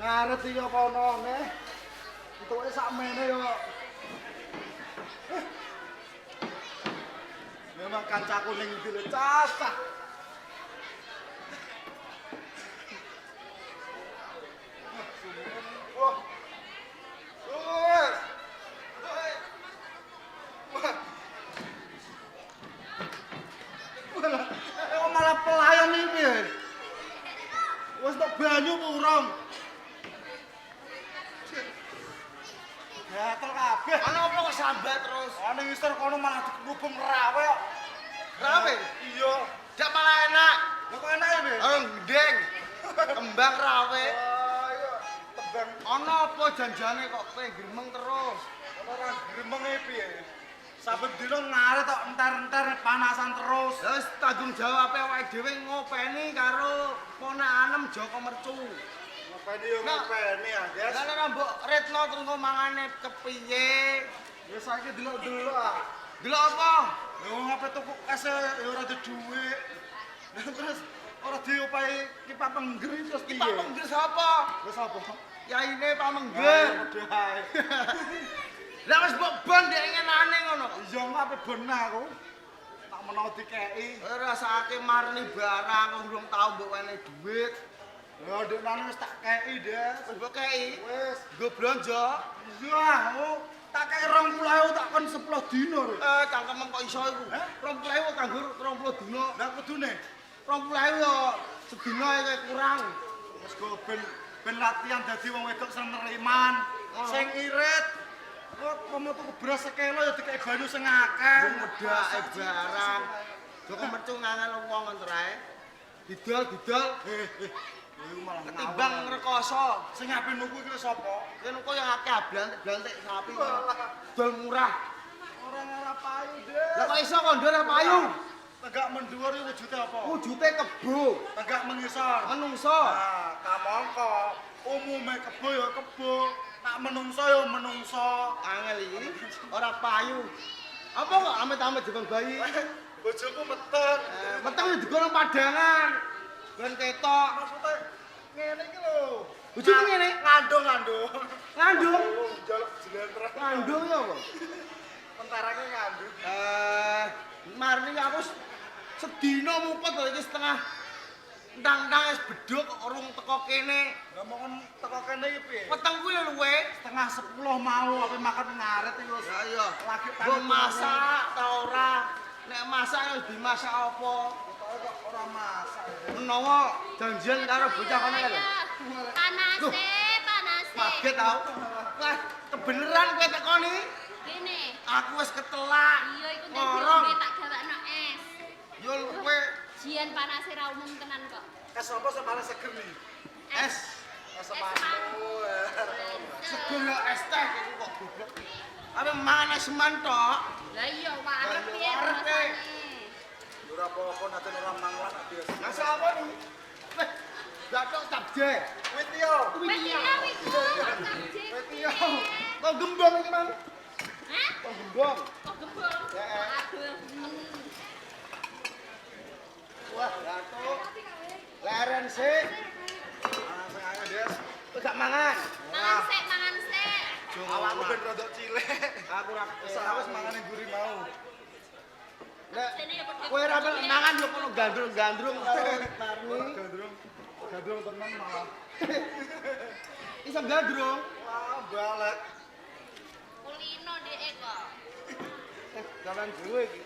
Ngaret iki apa onone? Entuke sakmene yo. Memang kancaku ning ndi lho cacah. Wah. Wes. Wah. Walah, kok malah pelayan iki piye? Wis tok banyu apa urung? Gatel kabeh. Ana apa kok sambat terus? Ana ngisor kono malah dikubung rawe kok. Rawe? Iya. Dak malah enak. Lah kok enak ya, Be? Orang gendeng. Kembang rawe. Wah, iya. Tembang Ana apa janjane kok kowe gremeng terus? ora gremeng e piye? Saben dina ngaret tok entar-entar panasan terus. Lah wis tanggung jawab awake dhewe ngopeni karo ponakanem Joko Mercu. Ngopeni yo Nah. ngopeni ah, Des. Lah nek mbok retno terus engko mangane kepiye? Ya saiki delok-delok ah. Delok apa? Lha wong ape tuku es e, ya ora ada dhuwit. Lah terus ora diopahi Ki Pak Mengger iki terus Ki piye? Pak Mengger sapa? Wis apa? Yaine Pak Mengger. Padha ae. Lah wis mbok bon ndek ngenane ngono. Iya engko ape ben aku. Tak menawa dikeki. Ora sakake marni barang urung tau mbok wene dhuwit. Ya ndeknane wis tak keki, Des. Wis mbok kei. Wis. Nggo blonjo. Iya, aku tak kei 20.000 tak kon 10 dino. Rek. Eh cangkem kok iso iku. Hah? 20.000 kanggo 20 dina. Lah kudune 20.000 yo sedina iki kurang. wis go ben latihan dadi wong wedok sing neriman, Ngono. sing irit. Kok komo tuku beras sekilo ya dikeki banyu sing akeh. Wong medhake barang. Joko Mercu ngangel wong ngono ae. Didol-didol Iku malah ketimbang ngrekoso. Sing ape nuku iki lho sapa? Kene kok yang akeh blantik-blantik sapi. Walah. Dol murah. Ora ora payu, Des. Lah kok iso kondo ora payu? Tegak mendhuwur iki wujude apa? Wujude kebo, Tegak mengisor. menungso. Nah, kamangka umume kebo ya kebo, nak menungso ya menungso. Angel iki ora payu. Apa kok amit-amit jebang bayi? Bojoku meteng. Meteng yo digono padangan. Ben ketok. Maksudnya ngene iki lho. Bojomu ngene? Ngandung ngandung. Ngandung. Njaluk jlentreh. Ngandung ya apa? Mentarake ngandung. Marni aku sedina mupet lho iki setengah entang-entang wis bedhug urung teko kene. Lah mau kon teko kene iki piye? Weteng kuwi lho luwe. 9:30 mau ape makan ngaret iki wis. Ya iya. Lagi Mbok masak ta ora? Nek masak ya dimasak apa? Ketoke kok ora masak. Ya. Menawa janjian karo bocah kono lho. Panase, panase. Kaget tau. Wah, kebeneran kowe teko ni. Gini. Aku wis ketelak. Iya iku ndek Ngorong. diombe tak gawakno es. Yo kowe Jian panase ra umum tenan kok. Es apa sing paling seger nih? es. Es semanu. Seger ya es teh iku kok goblok. Apa mangan es seman tok? Lah iya wareg Lah iya, piye wareg, rasane. Ya ora apa-apa nek ora manglah biasa. Masak apa nih? Weh, bathok capje. Witio. Wis iya iku, capje. Witio. Kok gembong iki, Mang? Hah? Kok gembong? Kok gembong? Heeh. Aduh. Wah, bathok. Leren sik. Ah, sing akeh, Des. Kok gak mangan? Mangan sik, mangan sik. Awakku ben rodok cilik. Aku ora Wis aku wis mangane mburi mau. Nek Jane ya padha. kowe ora melok mangan yo kono gandrung-gandrung karo Marni. Gandrung. Gandrung tenan malah. Iso gandrung. Wah, balik. Kulino dhek kok. Jalan dhewe iki.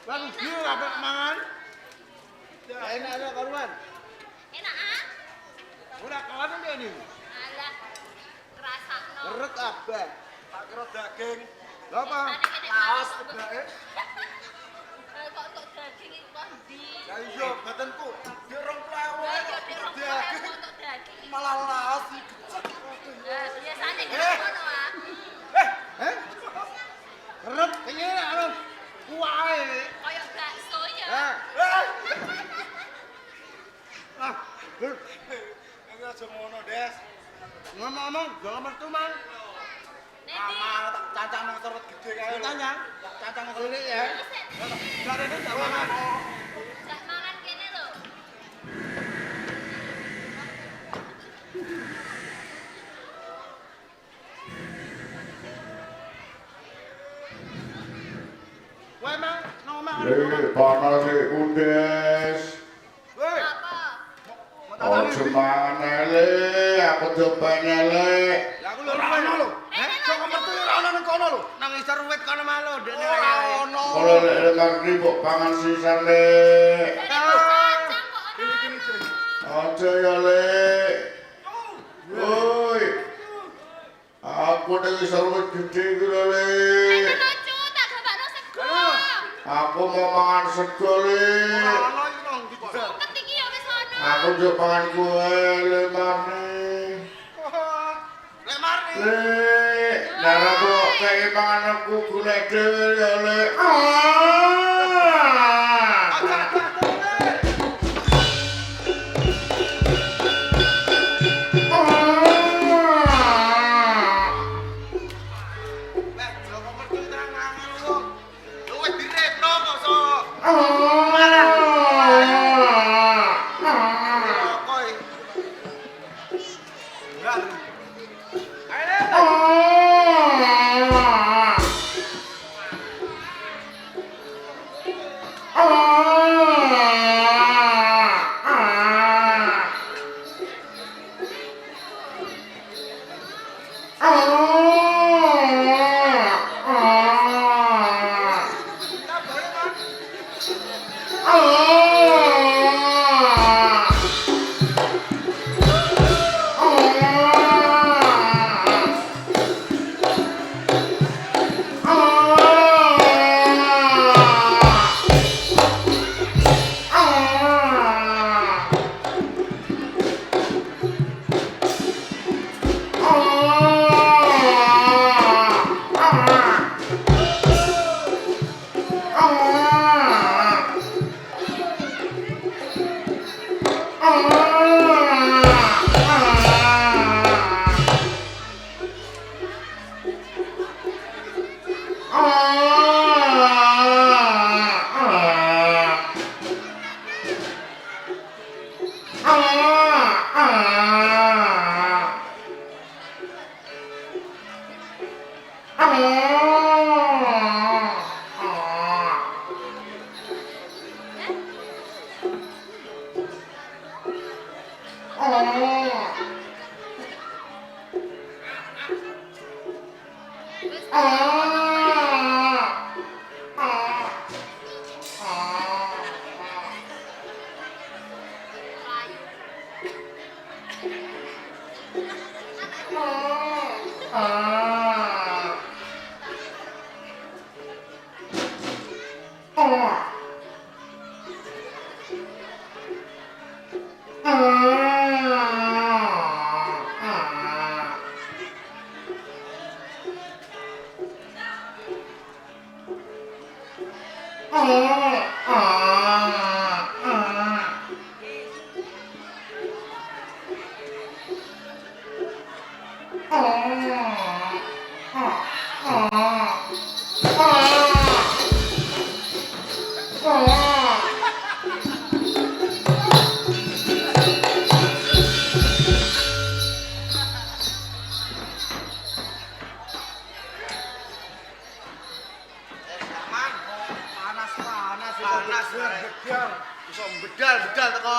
Lan dhewe ora melok mangan. Ya enak enak karuan. Enak ah? Ora kawan ini. Alah. Rasakno. Rek kabeh. Tak kira daging. Lha apa? Laos tebake. Kok kok daging iku kok ndi? Ya iya, batinku. Dek 20.000 Lah iya dek kok 20.000 daging. untuk daging. Malah laos iki gecek. Lah biasane ngono ah. Eh, Eh? Rek piye anu kuwae. Kaya bakso ya. Eh. eh. Ah, ber. Iki aja ngono, Des. Ngomong-ngomong, jangan metu, Mang. Nendi. Mama tak cancang nang serut gede kae lho. Cancang? Tak cancang nang serut. Cilik ya. Jarene gak mangan. Gak mangan kene lho. Le panas kundes. Woi. Apa? Aja mangan ele, aku diopeni ele. Lah aku lho Ora ono lho. Eh, Joko Mercu ora ono ning kono lho. Nang isor wit kono mah lho, dekne Ora ono. Kalau lek ngerti mbok pangan sisan le. Dari kacang kok ora. Kene kene. Aja ya le. Woi. Aku ning isor wit gedhe iki lho le. Ini lucu, tak gawakno sego. Aku mau mangan sego le. Ora ono iki nang ndi kok. Suket iki ya wis ono. Aku yo pangan kue le marni. Lek Marni. Le, lara kok kei mangan aku golek dhewe ya le. Ah. Aja aja. Ah. Lek Joko Mercu terang-terangan wong. Lho wis direkno kok so. Ah. Rokok iki. Ayo. Ah. Ah. Ah. Kabare kan. Ah. Wis layu. Aman. Panas-panas Panas, gegar. Iso bedal-bedal teko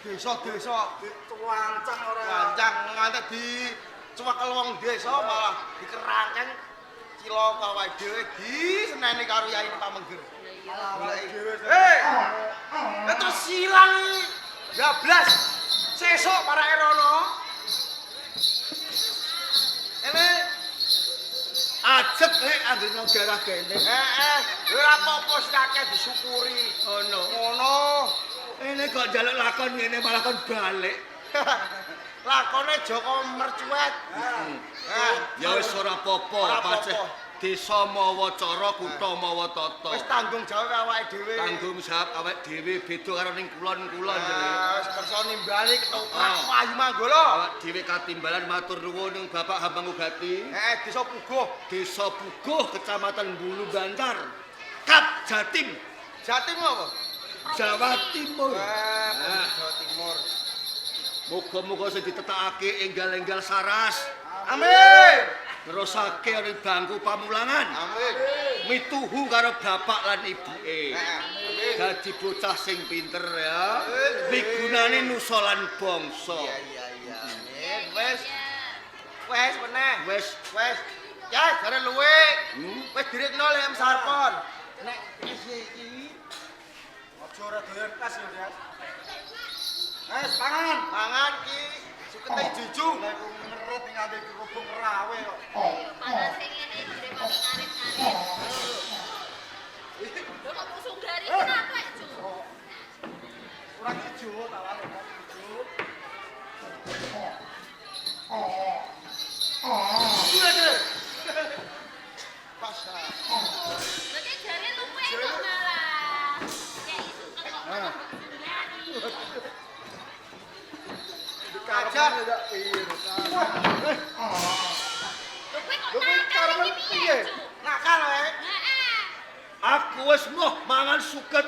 desa-desa Dituancang ora. Wancang ngantek di cuwakel wong desa malah dikerangkeng cilaka awake dhewe diseneni karo Yai Pamengger. Awake dhewe. Hei. Lah terus silang iki. 12 sesuk para erono. Ele Ajek lek anggere nang daerah kene. eh ora apa-apa sing akeh disyukuri. Ngono. Ngono. Ini kok njaluk lakon ngene malah kon balik. Lakone Joko Mercuet. Ya wis ora apa-apa, Ora apa-apa. paceh desa mawa cara, kutha mawa tata. Wis tanggung jawab awake dhewe. Tanggung jawab awake dhewe beda karo ning kulon-kulon jenenge. Ah, wis kersa nimbali ketoprak Ah. Wahyu Manggala. Awak dhewe katimbalan matur nuwun ning Bapak Hamangugati, Desa Puguh, Desa Puguh, Kecamatan Bulu Bantar, Kap Jatim, Jatim apa? Jawa Timur. Jawa Timur. Muga-muga sing ditetakake enggal-enggal saras, Amin. nerusake ana ing bangku pamulangan. Amin. Mituhu karo bapak lan ibuke. Heeh. Dadi bocah sing pinter ya. Migunane nusa lan bangsa. Iya iya iya. Amin. Wes wes meneh. Wes. Wes. Ya, jare luwe. Hmm? Wes direkno lek M Sarpon. Nek wis iki Aja ora doyan es lho, Des. Wes pangan. mangan ki sukete ijo-ijo. Lah iku ngeret nganti kerubung rawe kok. Panas sing ngene direwangi ngarit-ngarit. Lho kok musuh gari kenapa, Cu? Ora ijo ta wae kok ijo. Pas. Lha ki jare luwe kok malah. Kayak suket kok malah musuh gari. Ajar. Piye to? Lho kowe kok Lho, kowe nakal karepe iki piye, piye? Cu? Nakal wae. Heeh. Aku wis moh mangan suket.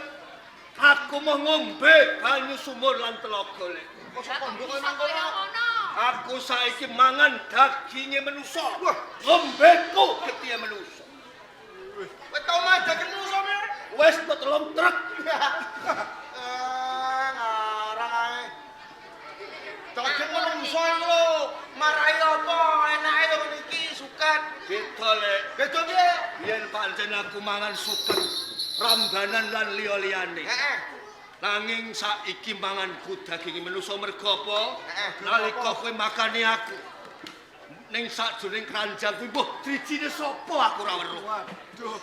Aku moh ngombe banyu sumur lan telaga lek. Kok Lah kok pondok bisa emang kaya kono. ngono? Aku saiki mangan daginge manusa. Ngombeku getihe manusa. Kowe tau majake musuh me? Wis tok telung truk. Eh, ngarang ae. Daging menungso iku lho, marai apa enake lho ngene iki suket. Beda lek. Beda piye? Yen pancen aku mangan suket, rambanan lan liya-liyane. Heeh. Nanging saiki manganku daginge manusa mergo apa? Heeh. Nalika kowe makani aku ning sakjroning keranjang kuwi mbuh drijine sapa aku ora weruh. Waduh.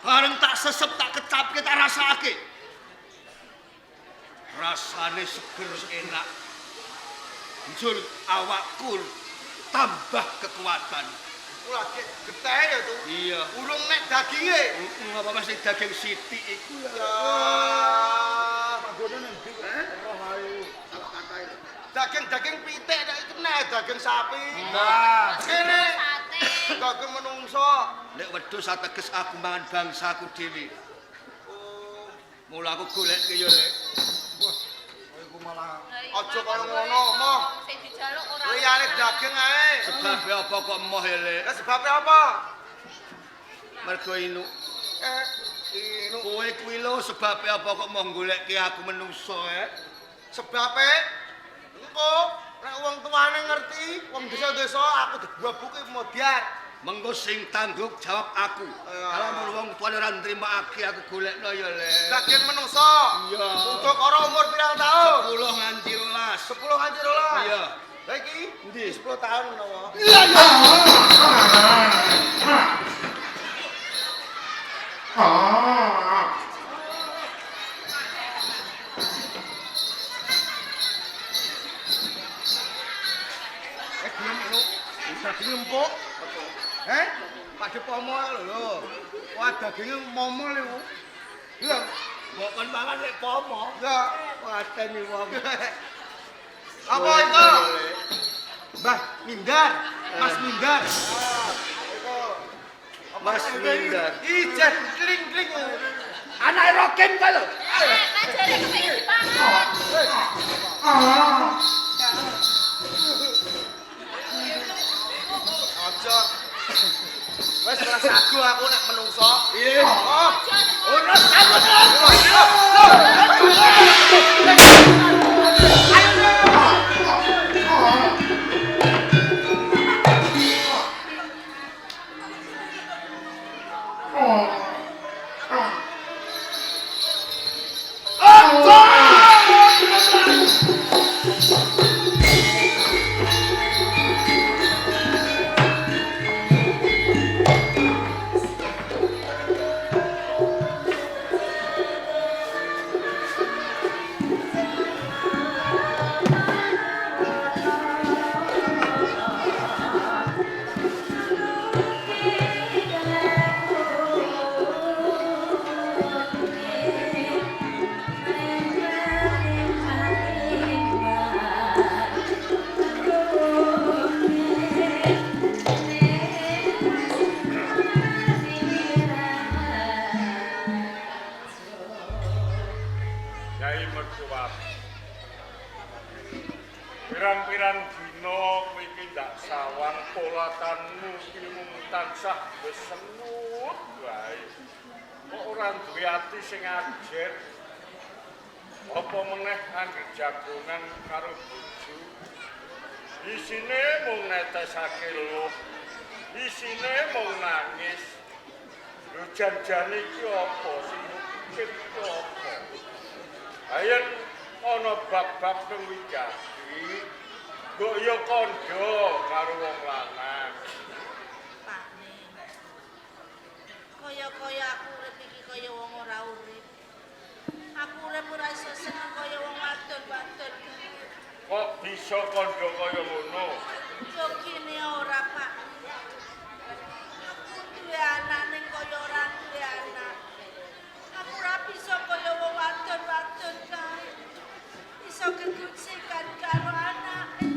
Bareng tak sesep tak kecapke tak rasakake. Rasane seger enak. Njur awakku tambah kekuatan. Ku lagi geteh ya tuh. Iya. Urung nek daginge. Heeh, apa mesti daging sithik iku ya. Ya. Panggone ning ndi kok? Roh ae. Daging-daging pitik nek iku nek daging sapi. Nah. Kene Sate. daging menungso. Nek wedhus ateges aku mangan bangsaku dhewe. Oh, Mula aku goleke ya, Lek. Wah, iku malah Lah iya, Aja kaya makan ngono, kowe, Moh. Sing dijaluk ora. Liyane daging ae. Sebabe apa kok emoh ya, Lek? Lah sebabnya apa? Mergo inu. Eh, inu Kowe kuwi lho sebabe apa kok mau goleke aku menungso, eh? sebabe engko nek wong tuane ngerti, wong desa-desa aku dibubuki modiar. Mengko sing tanggung jawab aku. Iya. Kalau wong tuane ora nrimakake aku golekno ya, Lek. Daging menungso. Iya. Udakara umur pirang tahun? 10 nganti 12. 10 nganti 12. Iya. Lah iki Endi? 10 tahun menawa. Iya, iya. Eh gelem lho. Daginge empuk. Eh? Padhe pomo lho lho. Wah daginge momo lho. Iya. Mbok kon mangan lek pomo. Ya. Wateni wong. Apa itu? Mbah Mindar, Mas Mindar. Mas Mindar. Ijen kling-kling. Anake Rokim kae lho. Eh, Mas jare kepengin dipangan. Aja. Wes ora sagu aku nek menungso. Iya. Oh. Ora sanggup. Yai Mercuwati. Pirang-pirang dina kowe iki ndak sawang polatanmu iki mung tansah besengut Nurut wae. Kok ora duwe ati sing ajet? Apa meneh angger jagongan karo bojo? Isine mung netesake luh. Isine mung nangis. Lho janjane iki apa sing pikir iki apa? Ayen ana bab-bab nang wigati. Mbok ya kandha karo wong lanang. Pakne. Kaya-kaya aku urip iki kaya wong ora urip. Aku urip ora iso seneng kaya wong wadon-wadon kae. Kok bisa kandha kaya ngono? Yo kene ora, Pak. Aku duwe anak ning kaya ora duwe anak. Aku ora bisa kaya wong wadon-wadon kae. Iso gegujikan karo anake.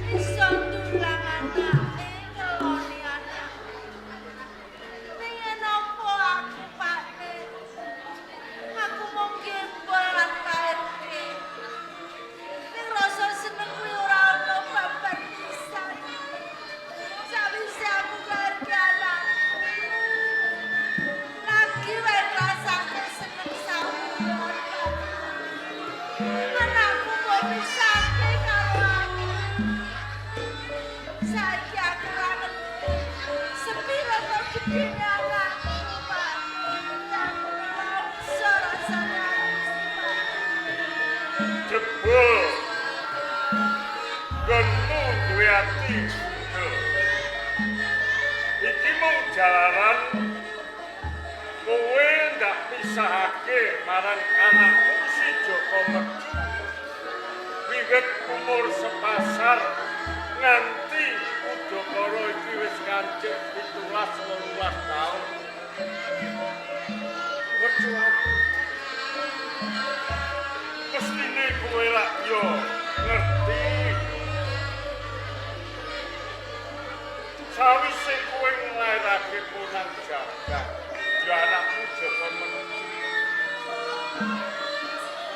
Iso ndulang anake, ngeloni anake. Ning yen apa aku, Pakne? Aku mung gembol lan lairke. Ning rasa seneng kuwi ora ana babar pisan. Sawise aku nglairke anakku, lagi wae ngrasake seneng sabulan. Anakku mbok pisahke karo aku. Saiki aku ora ngerti sepiro to gedene anakku, Pak. Aku ora iso rasane aku, Pak. Jebul. Nggonmu duwe ati gundul. Iki mung jalaran kowe ndak pisahake marang anakmu si Joko Mercu. Wiwit umur sepasar nganti udakara iki wis kancik 17-18 taun. Mercu aku. Mestine kowe lak yo ngerti. Sawise kowe nglairake Ponang Jabang, ya anakmu Joko Mercu.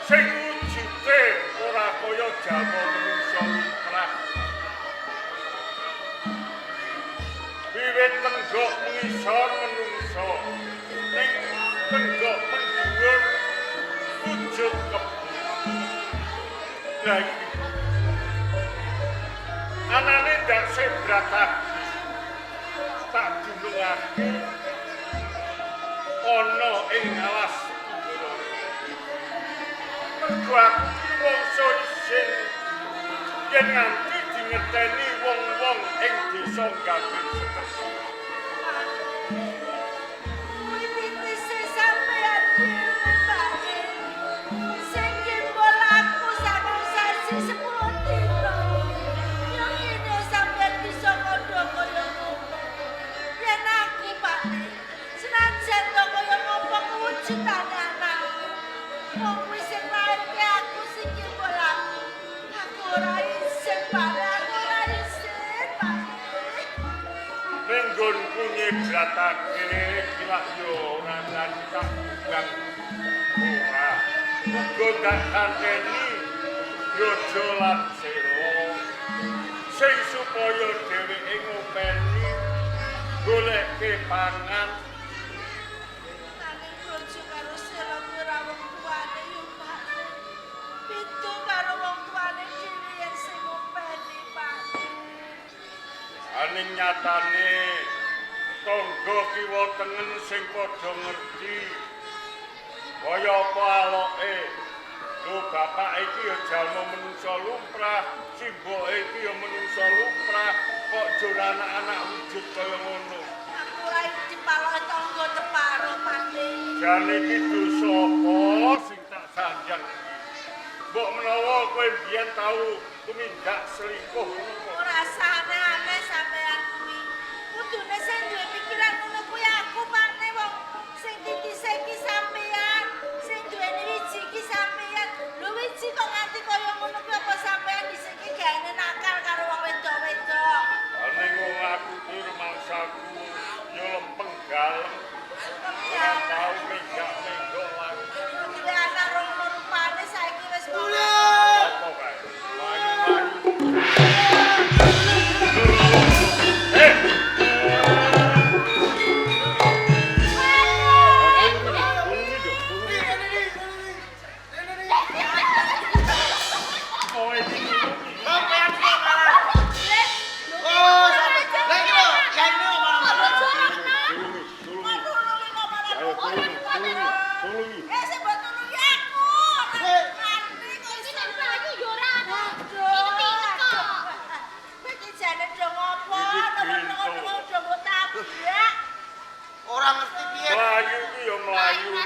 Sing wujude ora kaya jalma manungsa lumrah. Wiwit tenggok mengisor menungsa, ning tenggok mendhuwur wujud kebo. Lah iki anane ndak sebratake tak dunungake ana ing alas Ndororo. Mergo aku ki wangsa isin yen nganti dingerteni wong-wong ing desa Gambir Sekerti. Kuwi titise sampeyan dhewe, Pak. Sing gembol aku saben sasi 10 dina. Yo ngene sampeyan bisa kandha kaya ngono. Yen aku, Pak, senajan to kaya ngopo kewujudane anakku. Wong kuwi sing lairke aku sing gembol aku. Aku ora isin, Pak. Aku ora isin, Pak. Ning nggonku nyebratake iki lak yo ora nganti tak buang ora. Uga ndak kanteni Brojo lan Sela sing supaya dheweke ngopeni goleke pangan. Nanging bojo karo Sela kuwi ora wong tuane yo, Pak. Beda karo wong tuane dhewe yen sing ngopeni, Pak. Aning nyatane tangga kiwa tengen sing padha ngerti kaya apa aloke. Lho bapak iki ya jalma menungsa lumrah, simboke iki ya menungsa lumrah, kok jur anak-anak wujud kaya ngono. Aku ora dipaloke tangga teparo, Pak. Jane iki dosa apa sing tak sanjang iki? Mbok menawa kowe mbiyen tau tumindak selingkuh ngono kok. Ora aneh-aneh sampean kuwi. Kudune sing duwe pikiran ngono kuwi aku, Pak. Wong sing titise iki sampean, sing duweni wiji iki sampean. Lho wiji kok nganti kaya ngono kuwi apa sampean dhisik iki gaene nakal karo wong wedok-wedok? Ning wong aku kuwi rumangsaku ya lempeng galeng. Ora tau menggak-menggok langsung. Duwe anak rong rupane saiki wis Apa kae? Mlayu-mlayu. Eh!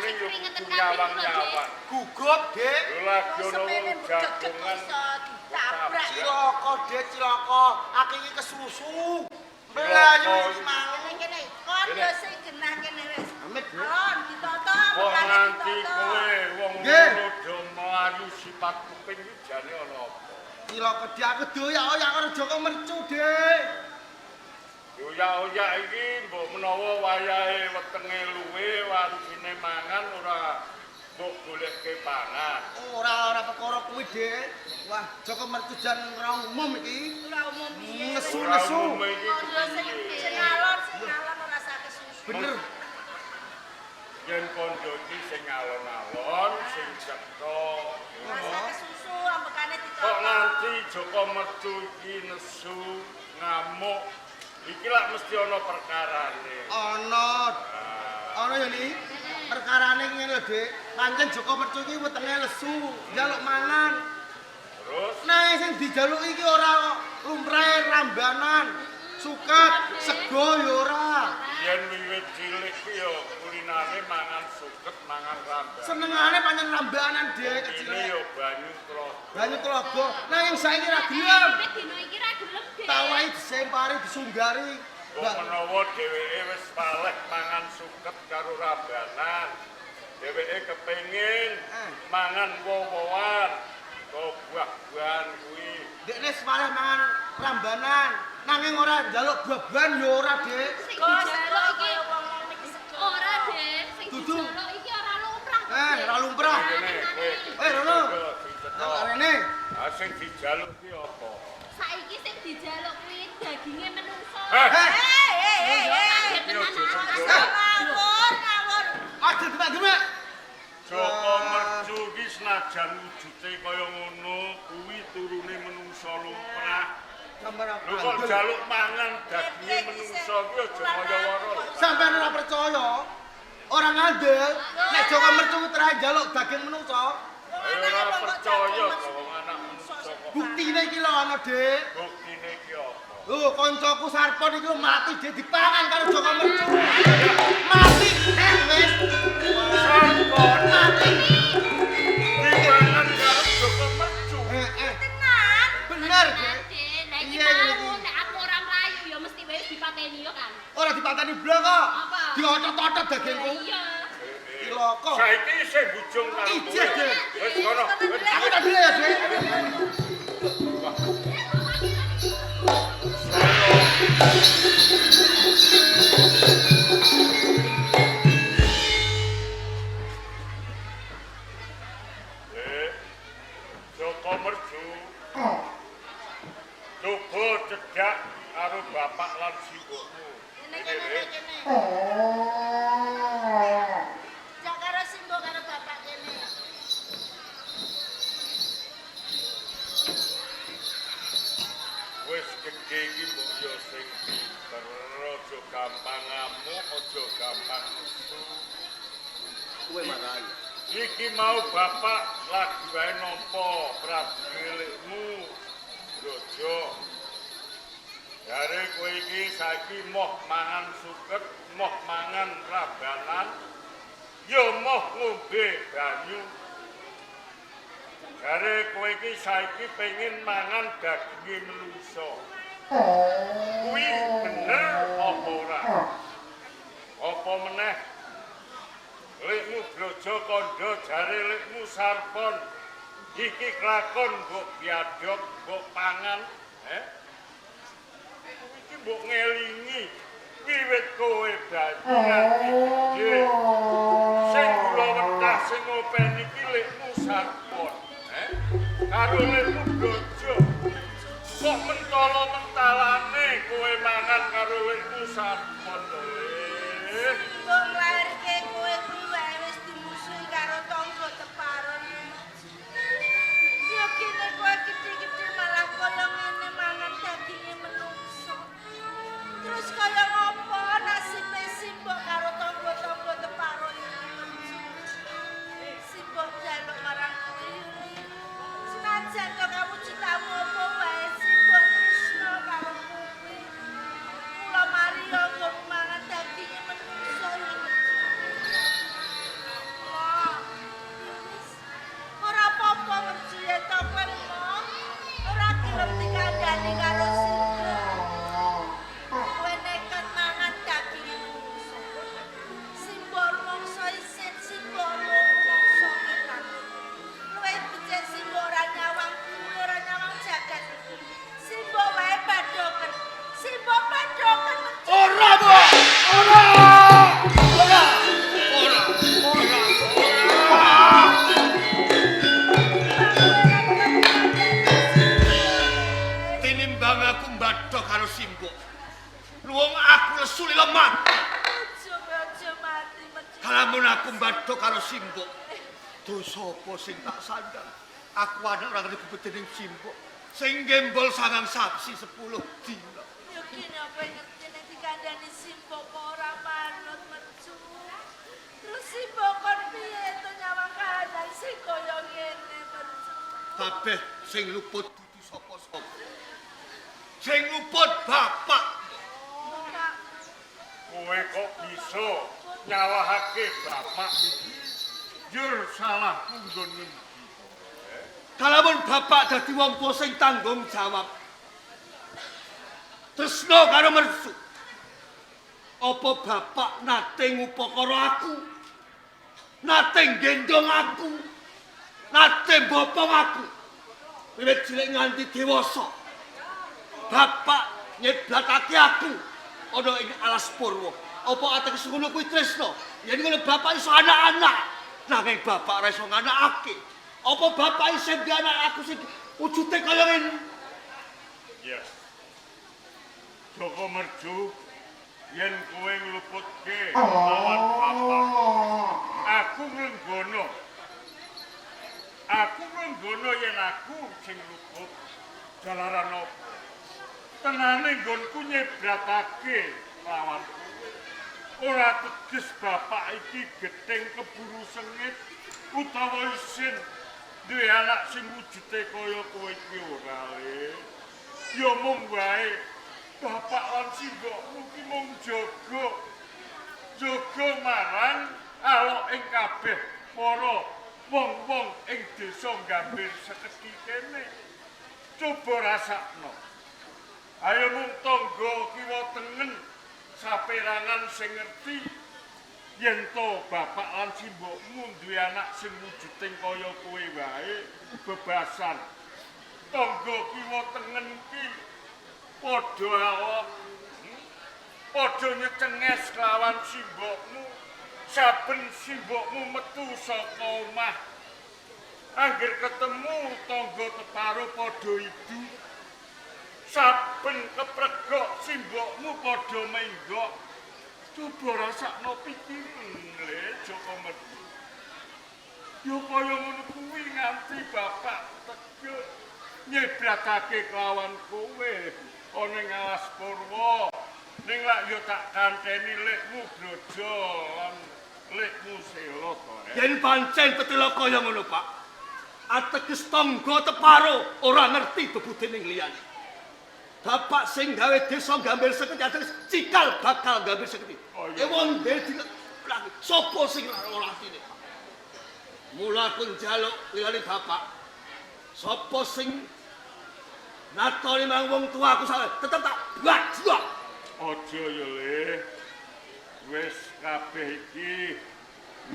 Ning yo Keringetan kudu kabeh lho, Dek. nyawang-nyawang. Gugup, Dik. Lho lagi Kok ana semene wong mbok geget kok jagongan. iso ditabrak. Cilaka, Dik, cilaka. Aku iki kesusu. Melayu iki mau. Kene kene, kondo sing genah kene wis. Amit, Dik. Alon ditata, Kok mekane nganti ditata. kowe wong Nggih. loro do mlayu sifat kuping iki jane ana apa? Cilaka, Dik, aku doyak-oyak karo Joko Mercu, Dik. Oyak-oyak iki mbok menawa wayahe wetenge luwe warisine mangan ora mbok golekke pangan. Ora ora perkara kuwi, Dik. Wah, Joko Mercu jan ora umum iki. Ora umum piye. Nesu. Ora umum iki Kondo sing kepiye. sing alon, sing alon ora sak kesusu. Bener. Yen kondo iki sing alon-alon, sing cetha. Ora sak kesusu ambekane ditata. Kok nganti Joko Mercu iki nesu, ngamuk, iki lak mesti ana perkarane. Ana ana ya ni. Perkarane ngene lho, Dik. Pancen Joko Mercu iki wetenge lesu, njaluk mangan. Terus Nah, sing dijaluk iki ora lumrahe rambanan, suket, sego ya ora. yen wiwit cilik ki ya kulinane mangan suket, mangan ramban. Senengane pancen rambanan, Dik, Ini kecile. ya banyu tlaga. Banyu telaga. Nanging saiki ra gelem. Wit dino iki ra gelem, Dek. Tawahi disempari, disunggari. Mbok Mbak, menawa dheweke wis paleh mangan suket karo rambanan. Dheweke kepengin Eh. mangan woh-wohan, kok buah-buahan kuwi. Dekne semaleh mangan rambanan, nanging ora njaluk buah-buahan ya ora, Dik. Sing Sego sego dijaluk iki kaya wong-wong niki sego. ora, Dek. Sing Dudu. dijaluk iki ora lumrah. Eh, ora lumrah. Kene kowe. Eh, Rono. Dicetha. Nang rene. Ah sing dijaluk ki apa? Saiki sing dijaluk kuwi daginge menungso. Eh, Eh, Eh, eh, eh, eh. Kaget tenan aku. Ngawur, ngawur. aja demek-demek. Joko Mercu ki senajan wujude kaya ngono, kuwi turune menungso lumrah. Sampeyan Lho kok jaluk mangan daginge menungso kuwi aja kaya wara. Sampeyan ora percaya? Ora ngandel nek Joko Mercu terakhir njaluk daging menungso. Wong Ayo anake ora wong kok percaya jago kok wong anak menungso kok. Buktine iki lho ana, Dik. Buktine iki apa? Lho, koncoku Sarpon iki lho mati Dik dipangan karo Joko Mercu. Mati. Eh, wis. Sarpon Mati. dipangan karo Joko Mercu. Eh, eh. Tenan. Bener, Dik. Dek, lah iki Iya, iya, mau iki. nek aku ora mlayu ya mesti wae dipateni yo kan. Ora dipateni blok kok. Apa? Diotot-otot dagingku. Iya. Cilaka. Saiki isih bujung karo kowe. Ijeh, Dik. Wis kono. Wis. Aku tak dhewe ya, Dik. Lek, Joko Mercu. Coba cedhak karo bapak lan simbokmu. Kene kene kene. Jak karo simbok karo bapak kene. Wis gedhe iki mbok yo sing pinter, aja gampang ngamuk, aja gampang nesu. Kowe marahi. Iki mau bapak lagi wae nampa Prabu milikmu. Brojo. Jare kowe iki saiki moh mangan suket, moh mangan rabanan, ya moh ngombe banyu. Jare kowe iki saiki pengen mangan daginge menungso. Kuwi bener apa ora? Apa meneh? Lekmu blojo kandha jare lekmu sarpon. Iki klakon mbok biadok, mbok pangan, eh? Iki mbok ngelingi wiwit kowe bayi nganti gedhe. Sing kula wetah sing ngopeni iki lekmu sarpon, eh? Karo lekmu blojo. Kok mentala-mentalane kowe mangan karo lekmu sarpon to, Le? Mbok nglairke kowe kuwi wae wis dimusuhi karo tangga teparon. Ya kene kowe gedhe-gedhe malah kaya ngene mangan daginge menungso. Terus kaya ngopo nasibe simbok karo tangga-tangga teparo iki? Simbok njaluk marang kowe Yuli. Senajan to kawujudmu apa wae simbok tresno karo kowe. Mula mari yo nggo mangan daginge menungso simbok. Dosa apa sing tak sandang? Aku anak ora ngerti bebedene simbok. Sing gembol sangang sapsi 10 dina. Yo kene apa ngerti nek dikandani simbok kok ora manut Mercu. Terus simbok kon piye to nyawang kahanan sing kaya ngene Mercu. Kabeh sing luput dudu sapa-sapa. Sing luput bapak. Bapak, Kowe kok bisa nyalahake bapak iki? Jur salahku nggon ngendi? Kalamun bapak dadi wong tuwa sing tanggung jawab. Tresno karo Mercu. Apa bapak nate ngupakara aku? Nate nggendong aku? Nate mbopong aku? Wiwit cilik nganti dewasa. Bapak nyeblatake aku ana ing alas Purwa. Apa ateges ngono kuwi tresno? Yen ngono bapak iso anak-anak, nanging bapak ora iso nganakake. Apa bapak isih duwe anak aku sing wujude kaya ngene? Ya. Joko Mercu, yen kowe ngluputke lawan bapak, aku nglenggono. Aku nglenggono yen aku sing luput jalaran apa? Tenane nggonku nyebratake lawan kowe. Ora teges bapak iki gething keburu sengit utawa isin duwe anak sing wujude kaya kowe iki ora le. Ya mung wae bapak lan simbokmu ki mung jaga. Jaga marang alok ing kabeh para wong-wong ing desa Gambir sekedhi kene. Coba rasakno. Ayo mung tangga kiwa tengen saperangan sing ngerti yen to bapak lan simbokmu duwe anak sing wujuding kaya kowe wae bebasan. Tangga kiwa tengen ki padha awak, padha nyecenges kelawan simbokmu. Saben simbokmu metu saka omah, angger ketemu tangga teparo padha idu. Saben kepregok simbokmu padha menggok. Coba rasakno pikiran le Joko Mercu. Ya kaya ngono kuwi nganti bapak tegel nyebratake kelawan kowe ana ing alas Purwa. Ning lak ya tak kanteni lekmu Brojo lan lekmu Selo to. Yen pancen petela kaya ngono, Pak. Ateges tangga teparo ora ngerti bebudene liyane. Bapak sing gawe desa Gambir Seketi ateges cikal bakal Gambir Seketi. Oh, iya. E wong dadi sapa sing ora atine, Pak? Mula aku njaluk liyane bapak. Sapa sing natoni marang wong tua aku salah, tetep tak bajak. Aja ya le. Wis kabeh iki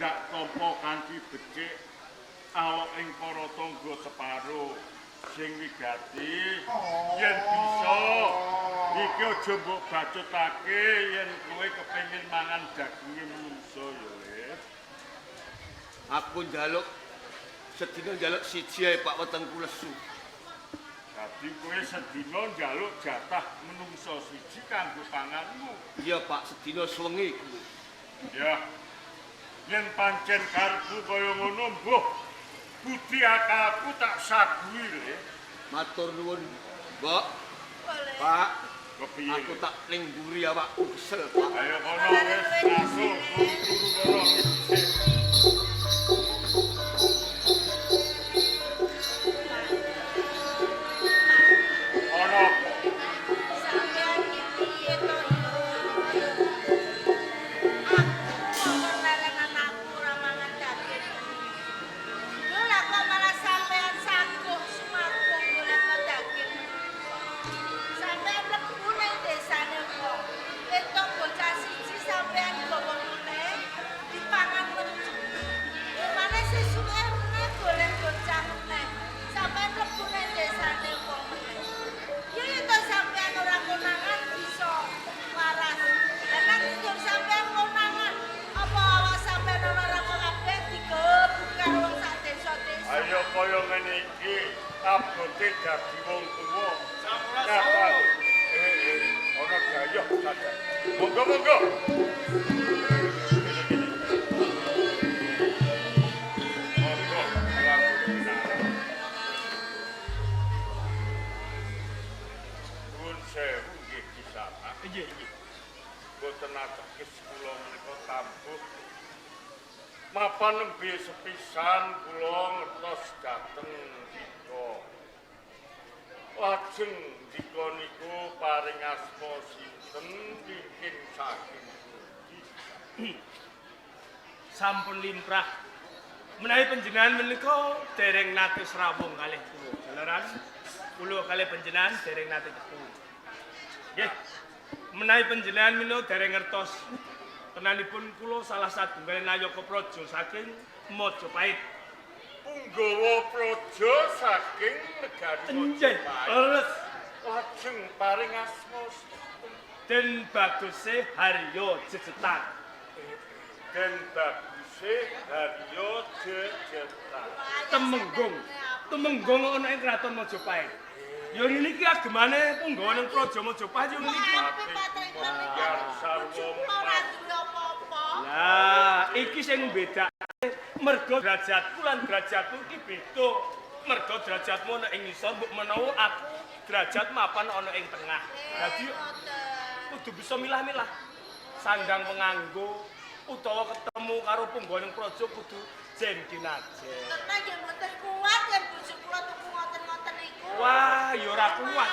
ndak tampa kanthi becik awak ing para tangga separo sing wigati yen bisa iki aja mbok bacutake yen kowe kepengin mangan daginge menungso ya le. Aku njaluk sedina njaluk siji ae Pak, wetengku lesu. Dadi kowe sedina njaluk jatah menungso siji kanggo panganmu. Iya Pak, sedina suwengi kuwi. Ya. Yen pancen karepmu kaya ngono mbuh budi akalku tak saguhi le. Matur nuwun, Mbok. Boleh. Pak, Kepiye? aku tak ning mburi awakku kesel, Pak. Ayo kono wis langsung turu kono. Ana apa? Sampeyan ki piye to yo? Aku kok leren anakku ora mangan daging. Lho lah kok malah sampeyan saguh sumagung golek daging. Sampeyan mlebu ning desane wong. Entuk bocah siji sampeyan gawa meneh dipangan mercu. Gimana sesuke meneh golek bocah meneh. Sampeyan mlebu ning desane wong meneh. Ya ya to sampeyan ora konangan bisa waras. Lah nang njur sampeyan konangan, apa awak sampeyan ora ora kabeh digebuk karo wong sak desa-desa. Ayo kaya ngene iki abote dadi wong tuwa. Kapan? Ana gayoh saja. Monggo monggo. Kene kene. Nembe sepisan kula ngertos dhateng dika. Lajeng dika niku paring asma sinten wingking saking pundi? Sampun limrah. Menawi panjenengan menika dereng nate srawung kalih kula. Jalaran kula kalih panjenengan dereng nate ketemu. Nggih. Menawi panjenengan menika dereng ngertos tenanipun kula salah satunggaling nayaka praja saking Majapahit. Punggawa praja saking negari Nggih, Majapahit. leres. Lajeng paring asma sinten? Den Baguse Haryo Jejetan. Den Baguse Haryo Jejetan. Temenggung. Temenggung ana ing Kraton Majapahit. Ya ngene iki agemane punggawa ning Praja Majapahit yo ngene iki. Biar sarwa Ora duwe apa-apa. Lah, iki sing mbedakake merga derajatku lan derajatmu iki beda. Merga derajatmu ana ing ngisor, mbok menawa aku derajat mapan ana ing tengah. Dadi kudu bisa milah-milah. Sandang penganggo utawa ketemu karo punggawa ning praja kudu jen kinajen. Tenan nggih mboten kuat yen bojo kula tuku ngoten-ngoten niku. Wah, ya ora kuat.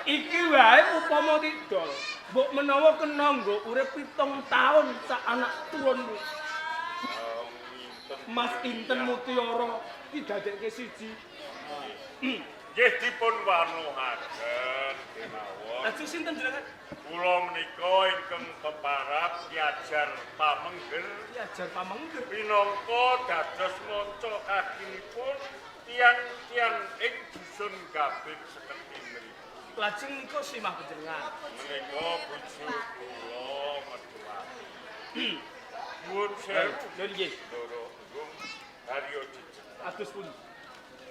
Iki wae upama didol, mbok menawa kena nggo urip 7 taun sak anak turunmu. Mas Inten Mutiara didadekke siji. Nggih dipun wanuhaken kemawon. Lajeng sinten jenengan? Kula menika ingkang peparab Ki Ajar Pamengger Ki Ajar Pamengger. Minangka dados manca kaginipun tiyang-tiyang ing dusun Gambir Seketi mriki. Lajeng nika simah panjenengan. Menika bojo kula Meduwati. Nuwun sewu. Lho nggih, Ndoro Nggung Haryo Jejetan. atus pundi?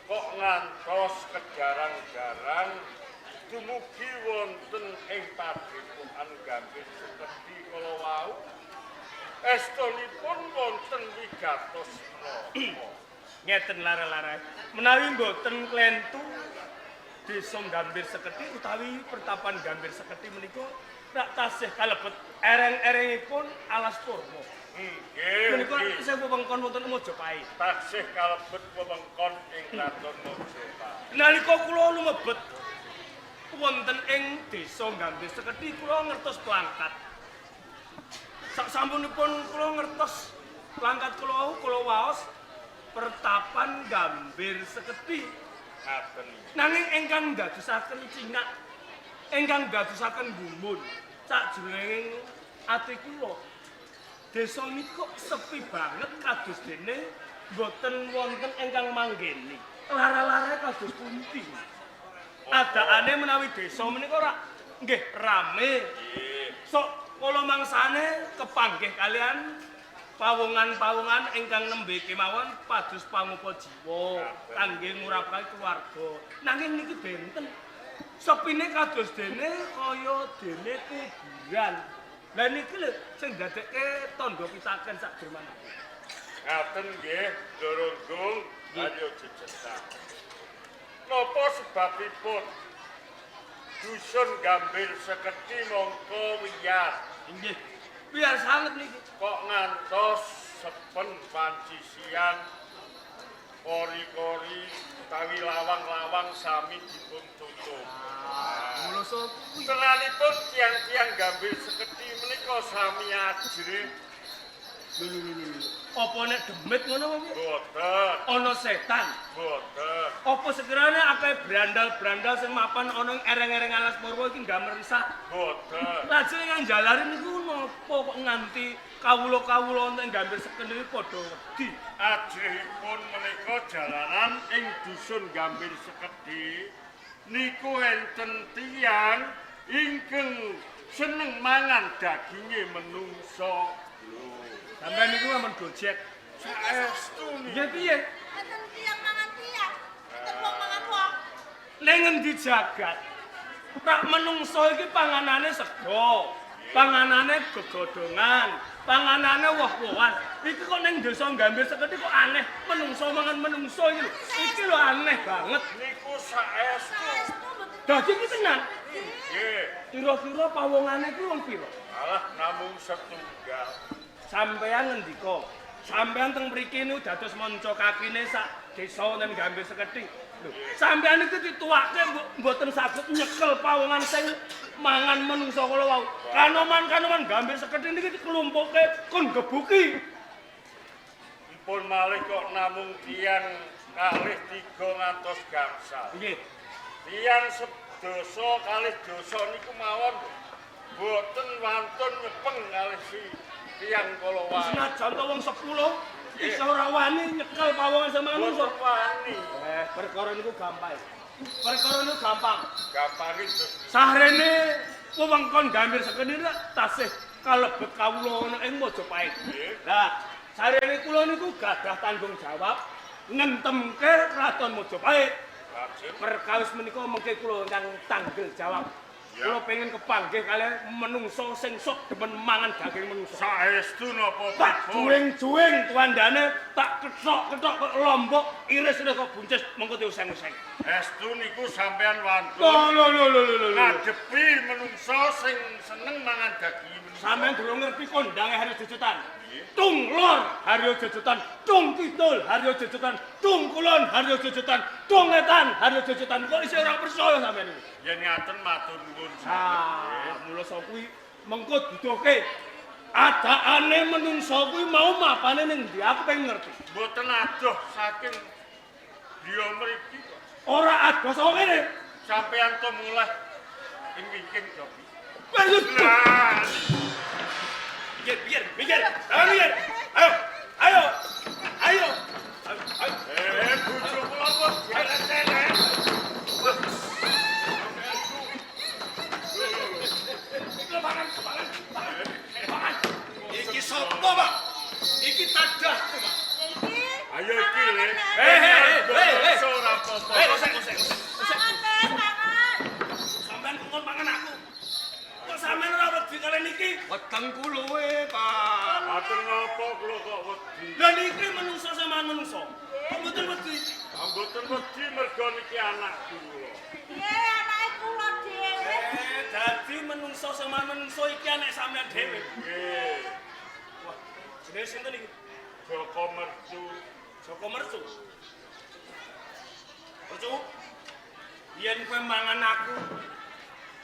Kok ngantos kejarang-jarang dumugi wonten ing padepokan Gambir Seketi kala wau. Estunipun wonten wigatos menapa? Ngeten lara-lara. Menawi mboten klentu desa Gambir Seketi utawi pertapan Gambir Seketi menika rak tasih kalebet ereng-erengipun Alas Purwo. Nggih. Menika Nggih. isih wewengkon wonten Majapahit. Taksih kalebet wewengkon ing Kraton Majapahit. Nalika kula lumebet wonten ing desa Gambir Seketi kula ngertos plangkat. Sak sampunipun kula ngertos plangkat kula kula waos pertapan Gambir Seketi. Ngaten. Nanging ingkang ndadosaken cingak, ingkang ndadosaken gumun sakjroning ati kula. Desa niki kok sepi banget kados dene mboten wonten ingkang manggeni. Lara-lara kados pundi? Adaane menawi desa menika ora nggih rame. Nggih. Sok kala mangsane kepanggih kalian pawongan-pawongan ingkang nembe kemawon pados pangupa jiwa kangge ngurapake keluarga. Nanging niki benten. Sepine kados dene kaya dene kuburan. Lah niki lho sing ndadekke tandha pitaken sak derman. Ngaten nggih, Ndoro Nggung Haryo Jejetan. Napa sebabipun dusun Gambir Seketi mongko wiyar? Nggih. Wiyar sanget niki. Kok ngantos sepen panci siang kori-kori utawi lawang-lawang sami dipun tutup. Mula sapa kuwi? Tenanipun tiang-tiang Gambir Seketi menika sami ajrih. Lho lho lho lho. Apa nek demit ngono apa piye? Boten, Ana setan. boten. Apa sekiranya akeh brandal-brandal sing mapan ana ing ereng-ereng Alas Purwo iki nggamer risak? Boten. Lajeng ingkang jalari niku napa kok nganti kawula-kawula wonten ing Gambir Seketi niku padha wedi? Ajrihipun menika jalaran ing dusun Gambir Seketi niku enten tiyang ingkang seneng mangan daginge menungso. Lho, Sampeyan niku ampun gojek. Saestu niku. Nggih piye? Enten tiyang mangan tiyang, enten wong mangan wong. Ning ngendi jagat? Rak menungso iki panganane sego, panganane gegodhongan, panganane woh-wohan. Iki kok ning desa Gambir Seketi kok aneh menungso mangan menungso iki lho. Iki lho aneh banget. Niku saestu. Saestu mboten. Dadi iki tenan. Nggih. Kira-kira pawongane kuwi wong pira? Alah namung setunggal. Sampeyan ngendika, Sampeyan teng mriki niku dados manca kakine sak desa wonten Gambir Sekedhi. Lho, sampeyan iki dituwake mboten saged nyekel pawongan sing mangan menungsa kala wau. Kanoman-kanoman Gambir Sekedhi niki dikelumpukke kon gebuki. Mpun malih kok namung tiyang kalih tiga ngantos gangsal. Nggih. Tiyang sedasa kalih dasa niku mawon boten wantun nyepeng kalih si tiyang kala wau. Senajan to wong 10 iso ora wani nyekel pawongan sing mangan menungsa. Boten wani. Perkara niku gampang. Perkara niku gampang. Gampange terus Sahrene wewengkon Gambir Sekedhi tasih kalebet kawula ana ing Majapahit. Lah, sahrene kula niku gadah tanggung jawab ngentemke Kraton Majapahit. Lajeng Perkawis menika mengke kula ingkang tanggel jawab. Kula pengen kepanggih kalih menungso sing sok demen mangan daging menungso. Saestu napa Tak pripun? juwing-juwing tuandane, tak kethok-kethok kok lombok, iris-iris kok buncis mengko diuseng-useng. Estu niku sampean wantun Lho lho lho lho lho. ngadepi menungso sing seneng mangan daging menungso. Sampeyan durung ngerti kondange Haryo Jojotan. Tung lor Haryo Jojotan, tung kidul Haryo Jojotan, tung kulon Haryo Jojotan, tung etan Haryo Jojotan. Kok isih ora percaya sampeyan iki? Yen ngaten matur nuwun sanget. Ah, mula saka kuwi mengko duduhke adaane menungso kuwi mau mapane ning ndi? Aku pengen ngerti. Mboten adoh saking griya mriki kok. Ora adoh saka kene. Sampeyan to mulih ing wingking Jopi. Wes. Lah, Mikir, mikir, mikir. Ayo mikir. Ayo. Ayo. Ayo. Ayo. Bojo kula kok dielek-elek. Iki sapa, Pak? Iki tadahku, Pak. Iki. Ayo iki le. Eh. Ora apa-apa. Osek, osek, osek. Mangan, Teh, mangan. Sampeyan kok mangan aku. Kok sampeyan ora wedi kalian niki? Wetengku luwe, Pak. Atur ngapa kula kok wedi? Lah niki menungso sama menungso. Kok mboten wedi? Mboten wedi mergo niki anak kula. Piye anake kula dhewe? Dadi menungso sama menungso iki anak sampeyan dhewe. Nggih. Wah, jenenge sinten iki? Joko Mercu. Joko Mercu. Mercu. Yen kowe mangan aku,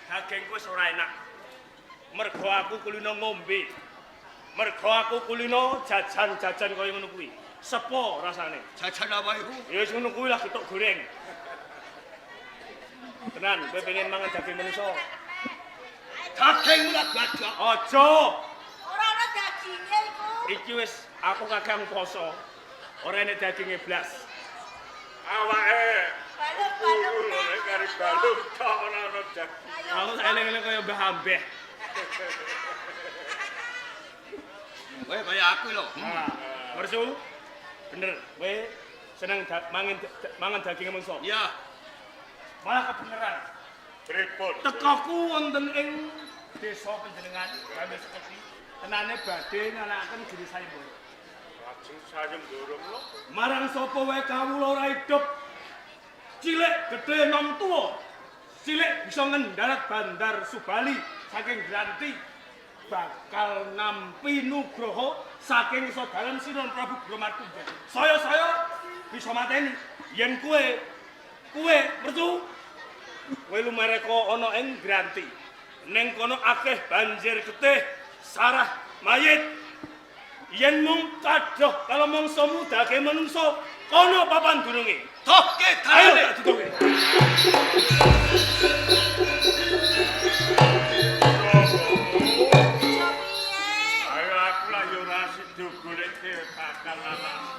daging kowe ora enak. Mergo aku kulino ngombe. Mergo aku kulino jajan-jajan kaya ngono kuwi. Sepo rasane. Jajan apa iku? Ya wis ngono kuwi lah getok goreng. Tenan, kowe pengen mangan daging manusa. Daging ora gadak. Aja. Ora ana daginge iku. Iki wis aku kakang poso. Ora enek daginge blas. Awake Balung-balung. lho nek kari balung tok ora ana daging. Aku sak eling-eling kaya Mbah Ambeh. Kowe kaya aku lho. Mersu. Bener, kowe seneng mangan daging manusa. Ya, Malah kebeneran. Pripun? Tekaku wonten ing desa panjenengan Gambir Seketi. Tenane badhe nganakaken giri sayembara. Lajeng sayembara lho. Marang sapa wae kawula ora hidup. Cilik gedhe nom tuwa. Cilik bisa ngendarat bandar Subali saking Granti bakal nampi nugroho saking Sodalem Sinon Prabu Bromartunggal. Saya-saya bisa mateni yen kowe kowe mercu kowe lumereka ana ing Granti. Ning kono akeh banjir getih, sarah mayit. Yen mung kadoh kalau mangsamu dage manungsa, kono papan dununge. tohke Ayo dalane. tak duduke. Aja piye? Ayo aku lah yo ora sida goleke pakan anakmu.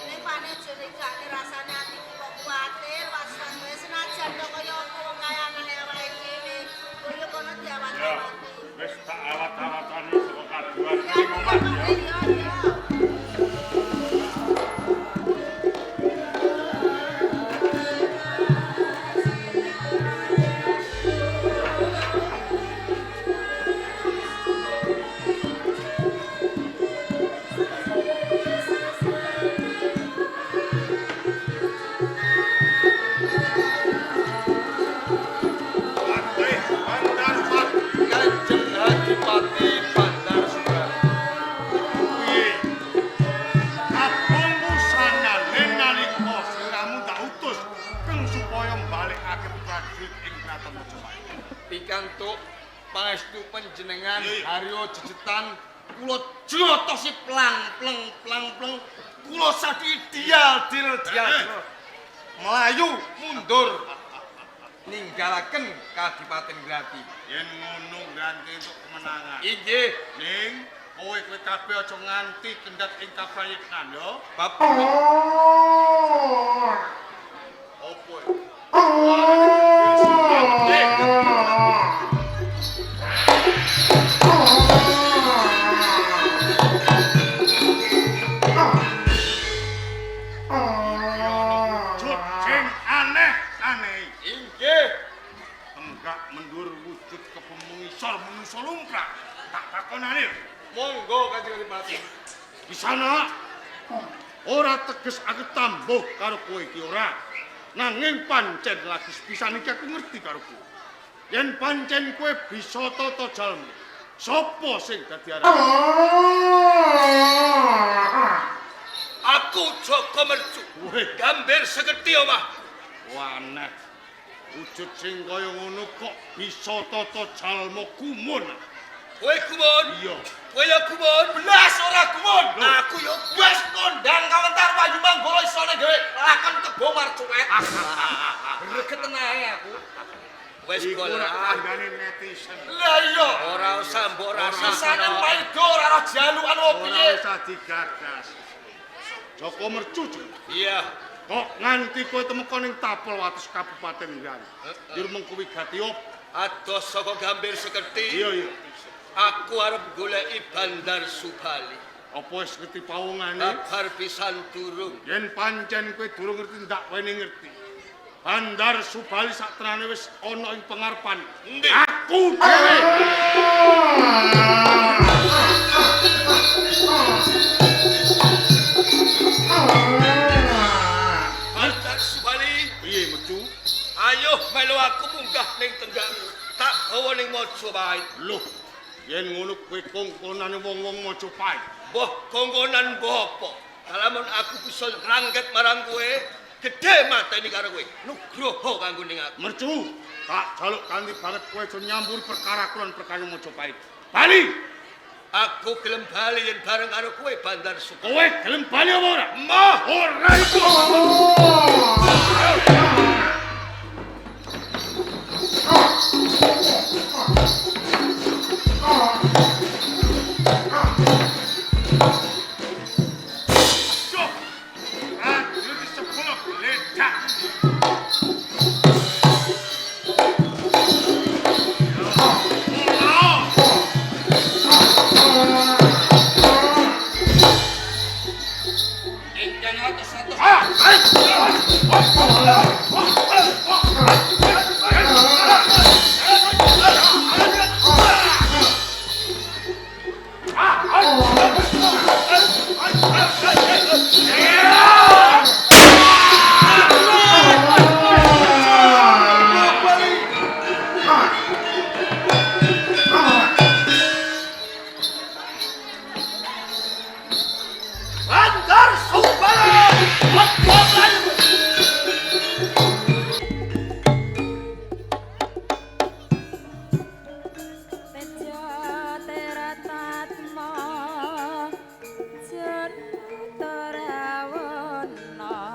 Ning pane jane gak rasane atiku kok kuwatir, was-was wae senajan to kaya apa wong kaya anake awake dhewe. Kaya kono Ya, diawat-awati. wis tak awat-awatane saka kaduan Ya, ning omah ya. ya, ya. Patih Bandar Pak Kanjeng Adipati Bandar Subali. Piye? pikantuk pangestu panjenengan Haryo Jejetan kula jotosi plang pleng plang pleng kula sadi dial dil dial dil. Melayu mundur ninggalaken Kadipaten Grati. Yen ngono Ngranti entuk kemenangan. Inggih. Ning kowe kowe kabeh aja nganti kendhat ing kaprayitnan yo. Bab Opo? Wujud sing aneh-aneh. Inggih. Enggak mendur wujud kepemungisor manusa lumrah. Tak takonane. Monggo Kanjeng Adipati. Di sana ora teges aku tambuh karo kowe iki ora. Nanging pancen lagi sepisan iki aku ngerti karo kowe. Yen pancen kowe bisa tata jalma, sapa sing dadi arah? Aku Joko Mercu. Gambir sekedhi omah. Aneh. Wujud sing kaya ngono kok bisa tata jalma gumun. Kowe gumun? Iya. Kowe ya gumun? Blas ora gumun. Aku ya wis kondang kawentar Wahyu Manggala isone gawe lakon kebo marcuwet. Greget ae aku. Wis Iku gol. ora kandhane netizen. Lah iya. Ora usah mbok Sisane rasane. maido ora roh jalukan opo Ora piye. usah digagas. Joko Mercu jeneng. Iya. Kok nganti kowe temeka ning tapel wates Kabupaten Ngran. Njur mengko wigati op. Adoh saka Gambir Sekerti. Iya iya. Aku arep goleki Bandar Subali. Apa wis ngerti pawongane? Kabar pisan durung. Yen pancen kowe durung ngerti ndak wene ngerti. Bandar Subali saktenane wis ana ing pengarepan. Endi? Aku dhewe. Bandar Subali, Piye Mercu? ayo melu aku munggah ning tenggang. Tak gawa ning Majapahit. Loh, yen ngono kowe kongkonane wong-wong Majapahit. Mbah kongkonan mbah apa? Kalamun aku bisa ngrangket marang kowe, gedhe mateni karo kowe. Nugroho kanggo ning aku. Mercu, tak jaluk kanthi banget kowe aja nyampur perkara kulon perkara Majapahit. Bali, Aku gelem bali yen bareng karo kowe Bandar Subali. kowe gelem bali apa ora? Mbah, Ora iku. Duh, prajurit 10 geledak. Ingkang atus-atus. Bandar Subali. Tejo teratatma Jantarawana.